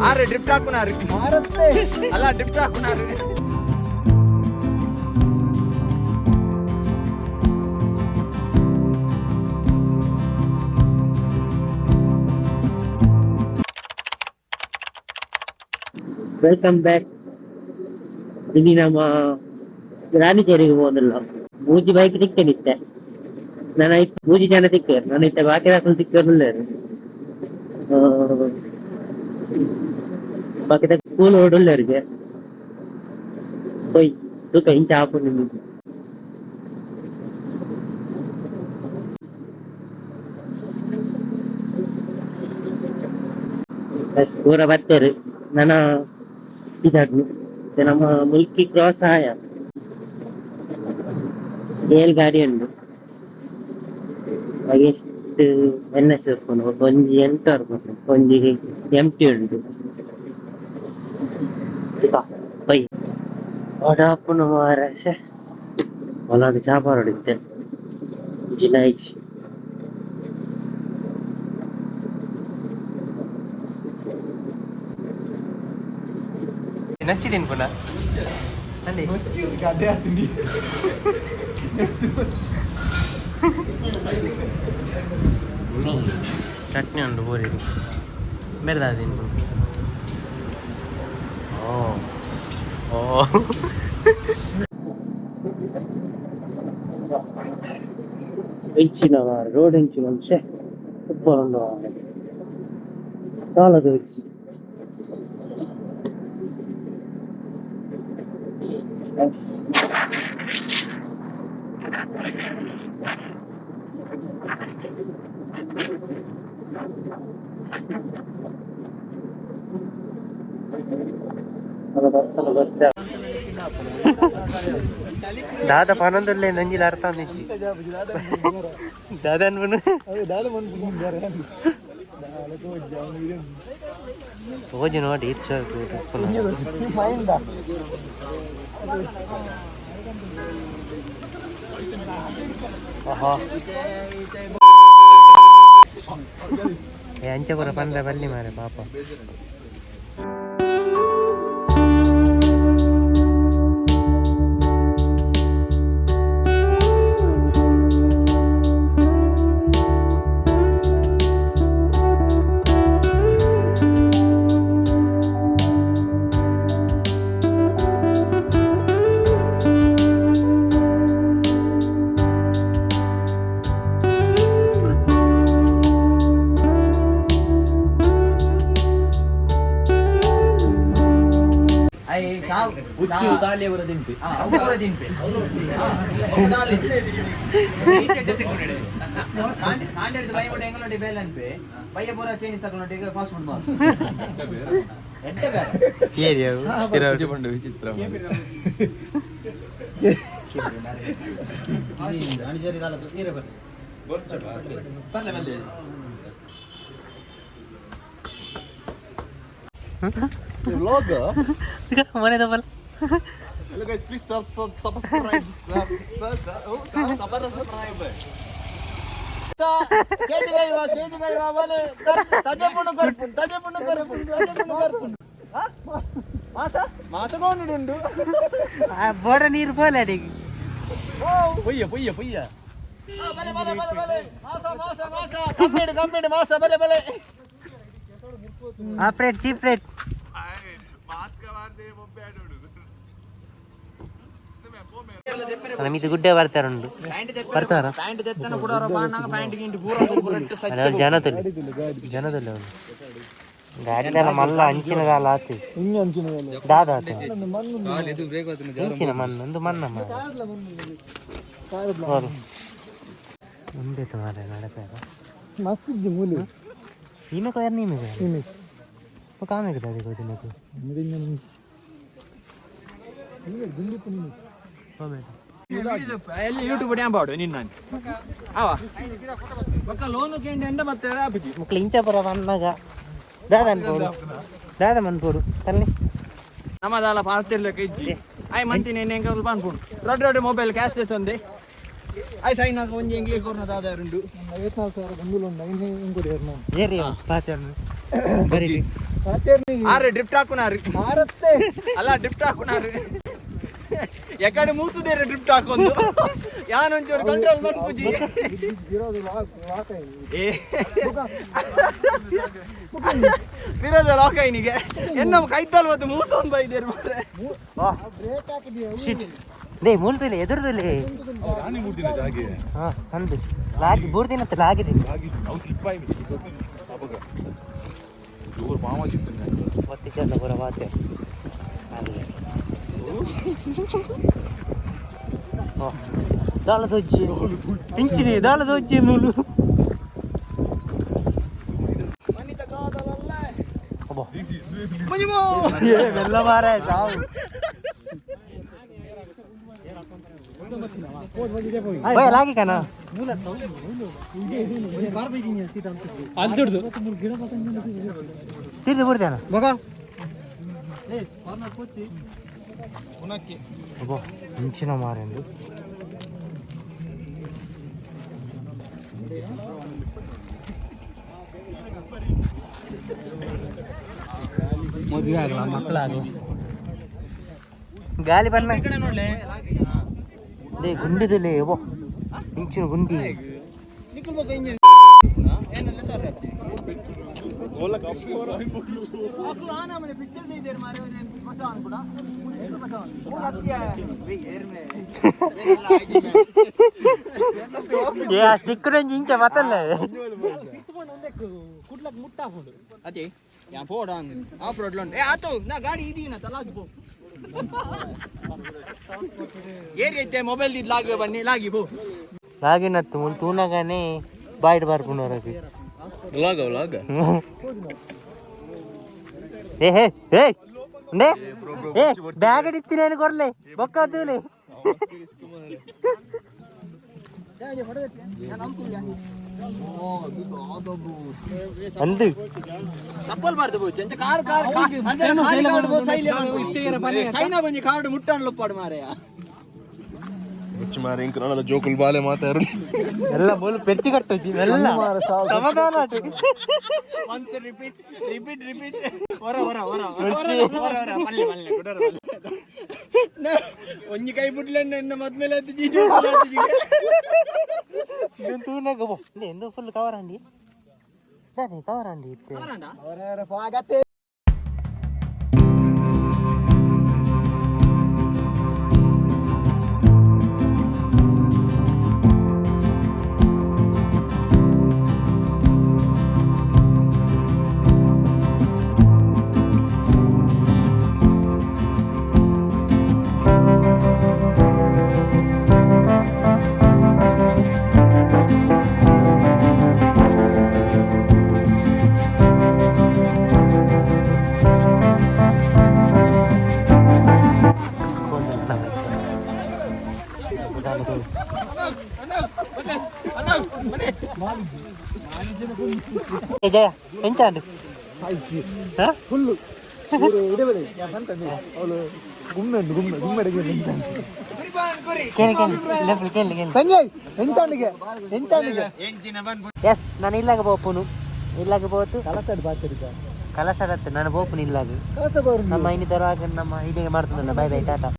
ಆರೆ ಡ್ರಿಫ್ಟ್ ಹಾಕುನಾರು ಅಲ್ಲ drift ಹಾಕುನಾರು. Welcome back. ಇನಿ ನಮ್ಮ ರಾಣಿಚೇರಿಗೆ ಹೋದಲ್ಲ ಮೂಜಿ ಬೈಕ್ ತಿಕ್ಕನಿತ್ತೆ ನಾನು ಐತ್ ಮೂಜಿ ಜನ ತಿಕ್ಕರು ನಾನು ಇತ್ತೆ ಬಾಕಿ ದಾಕುಲು ತಿಕ್ಕರುಲ್ಲೇರು ಬಾಕಿದ ಕೂಲ್ ಓಡುಲ್ಲೇರಿಗೆ ಪೊಯ್ ತೂಕ ಇಂಚ ಆಪುಂಡು ನಿಮಗೆ. ಬಸ್ ಪೂರ ಬತ್ತೇರು ನನ ಇದಾಗ್ನು ಇತ್ತೆ ನಮ್ಮ ಮುಲ್ಕಿ ಕ್ರಾಸ್ ಆಯ ಏಳ್ ಗಾಡಿ ಉಂಡು ಎಷ್ಟು ಎನ್ ಎಸ್ ಉಪ್ಪುಂಡು ಒಂಜಿ ಎಂಟು ಉಪ್ಪುಂಡು ಒಂಜಿ ಎಂ ಟಿ ಉಂಡು ಬೈ ಓಡಾಪುಂಡು ಮಾರ್ರೆ ಶ್ಯೆ ಒಲಾಡ್ ಚಾ ಪರೊಡು ಇತ್ತೆ ಜಿನಾಯಿಜಿ. ನಚ್ಚಿ ತಿನ್ಪುನ ಅಂದೆ. ಚಟ್ನಿ ಉಂಡು ಪೂರಿ ಬೇರೆ ತಿನ್ಪುನ. ಓ ಓ ಇಂಚಿನ ರೋಡ್ ಇಂಚಿನ ಶ್ಯೆ ಸೂಪರ್ ಉಂಡು ಮಾರ್ರೆ ದಾಲದ ಇಜ್ಜಿ. Thanks. ಬರ್ತ ದಾದ ಪನೊಂದುಲ್ಲೆ ನಂಜಿಲ ಅರ್ಥ ಅಂದಿಜ್ಜಿ ದಾದ ಅನ್ಪುನು ತೋಜಿ ನೋಡಿ ಈತ್ ಶೋಕ್. ಆಹಾ ಏ ಅಂಚ ಪೂರ ಪಂಡ ಬಲ್ಲಿ ಮಾರೆ ಪಾಪ. ಹುಚ್ಚು ತಾಳಿ ಅವರ ತಿನ್ಪಿ ಅವರ ತಿನ್ಪಿ ಬಯ್ಯ ಪೂರ ಚೈನೀಸ್ ತಗೊಂಡು ಫಾಸ್ಟ್ ಫುಡ್ ಮಾರು ಎಡ್ಡೆ ಬೇರೆ. ಏರಿಯಾ. ವಿಚಿತ್ರ. ಅಣಿಸೇರಿ ದಾಲ ನೀರೇ ಬರ್ಲಿ ಬರ್ಲೆ ಬರ್ಲೆ. ವ್ಲಾಗ್. ಮನೆ ದಬಲ್. Hello guys, please subscribe. Subscribe. ಬೋಡ ನೀರು ಪೋಲೆ ಅಡಿಗೆ. ಪೊಯ್ಯ ಪೊಯ್ಯ ಪೊಯ್ಯ. Half rate cheap rate. ಮಿತ್ ಗುಡ್ಡೆ ಬರ್ತಾರುಂಡು ಬರ್ತಾರ ಜನ ತುಲ್ಲಿ ಜನ ತುಲ್ಲಿ ಉಂಡು ಗಾಡಿದೆಲ್ಲ ಮಲ್ಲ ಅಂಚಿನದಾಲ ಆತು ದಾದ ಆತು ಇಂಚಿನ ಮಣ್ಣು ಒಂದು ಮಣ್ಣ ಮಾರ್ರೆ. ಉಂಡೇತು ಮಾರ್ರೆ ನಡಪೇರ. ಮಸ್ತ್ ಇಜ್ಜಿ ಮೂಲಿ. ಈಮೆ ಕೊಯ್ಯಾರ ನೀಮೆ ಕೊಯ್ಯಾರ ಕಾಮೆಗೆ ದಾದೆ ಕೋತಿನಕು. ಎಲ್ಲಿ ಯೂಟ್ಯೂಬ್ ಡ್ಯಾಮ್ ಬಾಡು ನಿನ್ನ ಅವ ಬೊಕ್ಕ ಲೋನು ಕೇಂದ್ರ ಎಂಡ ಮತ್ತೆ ಆಪಿಜಿ. ಮುಕ್ಳು ಇಂಚಪುರ ಬಂದಾಗ ದಾದ ಅನ್ಪೋಡು ದಾದ ಮನ್ಪೋಡು ತನ್ನಿ. ನಮ್ಮದಾಲ ಪಾರ್ತಿರ್ಲಕ್ಕ ಇಜ್ಜಿ ಆಯ್ ಮಂತಿನ ಎಂಕ ಅನ್ಪುಂಡು ದೊಡ್ಡ ದೊಡ್ಡ ಮೊಬೈಲ್ ಕ್ಯಾಶ್ ತಂದೆ. ಆಯ್ ಸೈನಾಗ ಒಂಜಿ ಇಂಗ್ಲೀಷ್ ಕೊರ್ನ ದಾದಾರುಂಡು. ಏರಿ ಪಾತೆರ್ನು ಬರೀ. ಆರೆ ಡ್ರಿಫ್ಟ್ ಹಾಕುನಾರು ಅಲ್ಲ, ಡ್ರಿಫ್ಟ್ ಹಾಕುನಾರು. ಎಕಡೆ ಮೂಸುದೇರೆ ಡ್ರಿಫ್ಟ್ ಹಾಕೊಂದು ಯಾನೊಂಚೂರು ಕಂಟ್ರೋಲ್ ಮನ್ಪುಜಿ. ಏ ಫಿರೋಜ ಲಾಕ್ ಐನಿಗೆ ಎನ್ನ ಕೈತಲ್ ಬತ್ತು ಮೂಸೊಂದು ಬೈದೇರು ಮಾರ್ರೆ. ಶಿಟ್ they ಮೂಲ್ದಲ್ಲಿ ಎದುರುದಲ್ಲಿ. ಹಾ ಅಂದು ಲಾಗಿ ಬೂರ್ದಿನ ಲಾಗಿದೆ. ಒತ್ತಿದ್ದಲ್ಲ ಬರ ವಾತೆ ಅಲ್ಲಿ ದಾಲ ದೊಜ್ಜಿ ಇಂಚಿನಿ ದಾಲ ದೊಜ್ಜಿ ಮೂಲು. ಅಬ್ಬಾ. ಮುನಿಮೋ. ಏ ಮೆಲ್ಲ ಮಾರಾಯ ಸಾವು. ಭಯ ಲಾಗಿ ಕಣ. ತಿರ್ದು ಬಿಡ್ತೇನ. ಅಬ್ಬಾ ಇಂಚಿನ ಮಾರೆಂದು. ಮದುವೆ ಆಗಲ್ಲ, ಮಕ್ಕಳಾಗಲ್ಲ. ಗಾಲಿ ಬಣ್ಣ ಲೇ ಗುಂಡಿದಲ್ಲಿ. ಅಬ್ಬಾ ಇಂಚಿನ ಗುಂಡಿ. ನಿಖಲ್ ಬೊಕ್ಕ ಇಂಜಿನ್ ಅಕುಲು ಆನ ಮನೆ ಪಿಕ್ಚರ್ ದೇದೇರು ಮಾರೆ ಬಚಾವ್ ಅನ್ಕುಡ ಬಚಾವ್ ಓ ಲತ್ಯ ಬೇ ಏರ್ಮೆ. ಏ ಆ ಸ್ಟಿಕ್ ರೇಂಜ್ ಇಂಚ ಬತ್ತಲ್ಲ. ಅದೇ ಯಾ ಪೋಡ ಆಫ್ ರೋಡ್ ಲೋನ್. ಏ ಆತು ನಾ ಗಾಡಿ ಇದೀನ ತಲಾಗಿ ಪೋ. ಏರಿ ಐತೆ ಮೊಬೈಲ್ ಇದ್ ಲಾಗಿ ಬನ್ನಿ ಲಾಗಿ ಪೋ. ಲಾಗಿನತ್ತು ಮುಲ್ ತೂನಗಾನೆ ಬಾಯ್ಡ್ ಬರ್ಪುನವರದು. Vlog vlog. ಏ ಹೇ ಹೇ ನೇ ಏ ಬ್ಯಾಗ್ ಇತ್ತಿನೇನು ಕೊರ್ಲೆ ಬೊಕ್ಕ ತೂಲೆ. ಅಂದು ತಪ್ಪಲ್ ಬಾರ್ದು ಬೋ ಚೆಂಚ ಕಾರ್ ಕಾರ್ ಅಂದ್ರೆ ಖಾಲಿ ಕಾರ್ಡ್ ಬೋ ಸೈಲೆ ಸೈನಾ ಬಂಜಿ ಕಾರ್ಡ್ ಮುಟ್ಟಾನ್ ಲೊಪ್ಪಾಡು ಮಾರೆಯ. ಮುಚ್ಚಿ ಮಾರೆ ಇಂಕ್ ನಾನಲ್ಲ ಜೋಕುಲ್ ಬಾಲೆ ಮಾತಾರು. ಎಲ್ಲ ಮೂಲು ಪೆಚ್ಚು ಕಟ್ಟುಜಿ ಎಲ್ಲ ಸಮಾಧಾನ ಆಟು. ಒನ್ಸ್ ರಿಪೀಟ್ ರಿಪೀಟ್ ರಿಪೀಟ್ ಹೊರ ಹೊರ ಹೊರ ಹೊರ ಹೊರ ಹೊರ ಪಲ್ಲೆ ಪಲ್ಲೆ ಕುಡರ ಪಲ್ಲೆ. ಒಂಜಿ ಕೈ ಬುಡ್ಲೆ ಎನ್ನ ಮದ್ಮೇಲೆ ಆತು ಜೀಜು ಇದನ್ ತೂನಗ ಬೋ ಎಂದು ಫುಲ್ ಕವರ್ ಅಂಡಿ ಅದೇ ಕವರ್ ಅಂಡಿ ಇತ್ತೆ. ಏ ಜಯ ಎಂಚಾಂಡು? ಹಾ? ಕೇಳಿ ಕೇಳಿ ಲೆಫ್ಟ್ ಕೇಳಿ ಕೇಳಿ. ಸಂಜಯ್ ಎಂಚಾಂಡಿಗೆ ಎಂಚಾಂಡಿಗೆ. ಎಸ್ ನಾನು ಇಲ್ಲಾಗ ಬೋಪುನು ಇಲ್ಲಾಗ ಬೋತು. ಕಲಸಡ್ ಬಾತಿರಿಕ. ಕಲಸಡತ್ತೆ ನಾನು ಬೋಪುನು ಇಲ್ಲಾಗ. ಕಲಸ ಬೋರು. ನಮ್ಮ ಇನ್ನಿತರ ನಮ್ಮ ಹೀಗೆ ಮಾಡ್ತದಲ್ಲ. Bye bye tata.